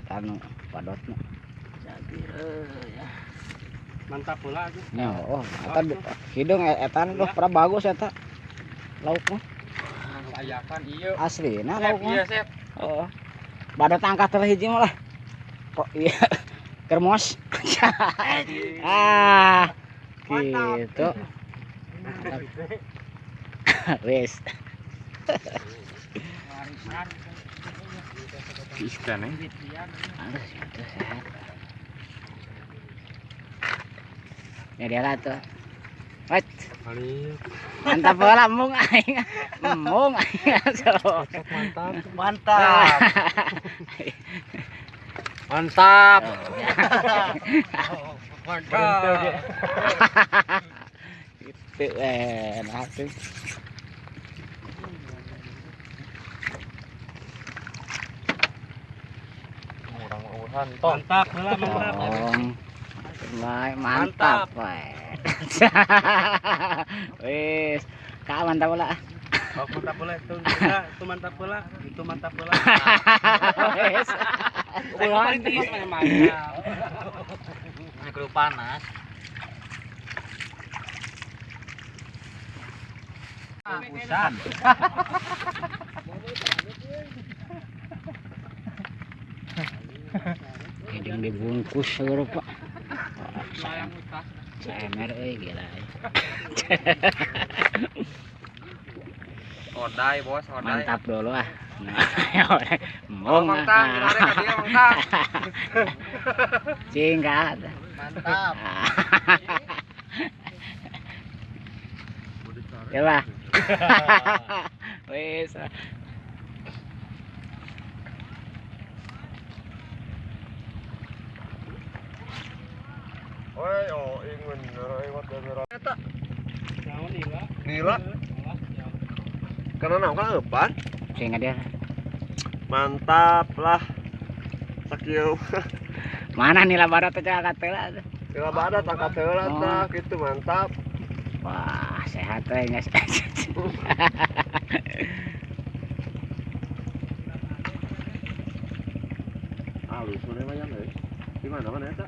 Eta nu padotna. Jagir euy ya. Mantap pula tuh. Nya oh, eta hidung eta duh pra bagus eta. Lauk mah Ayakan iya. aslina lauk mah. Iya, Sep. Heeh. Badot angkat teh hiji mah lah. Kok iya kermos. Ah. Gitu. Mantap. Wes. Warisan. Ikan eh. Aduh, itu sehat. Ya dia lah tuh. Wait, mantap bola mung aing. Mung aing. So. Mantap. Mantap. Mantap. Mantap. Gitu enak tuh. Mantap pula mantap. Mantap, wis, kak mantap pula. Oh, mantap pula itu, itu mantap pula, itu mantap pula. Wis. Paling tinggi mantap. Ini kudu panas. Usan. Hidung dibungkus seluruh pak. Semer euy gila. Odai bos, odai. Mantap dulu ah. Mong. Mantap, mantap. Cingkat. Mantap. Ya lah. Wis. Oi, oh, ingin bener eta. Naon nila? Nila. Karena naon kan eupan? Sing dia. Mantap lah. Sakieu. Mana nila barat teh angkat heula. Nila barat angkat heula tah gitu mantap. Wah, sehat teh geus. Halus mana mah euy. Di mana mana eta?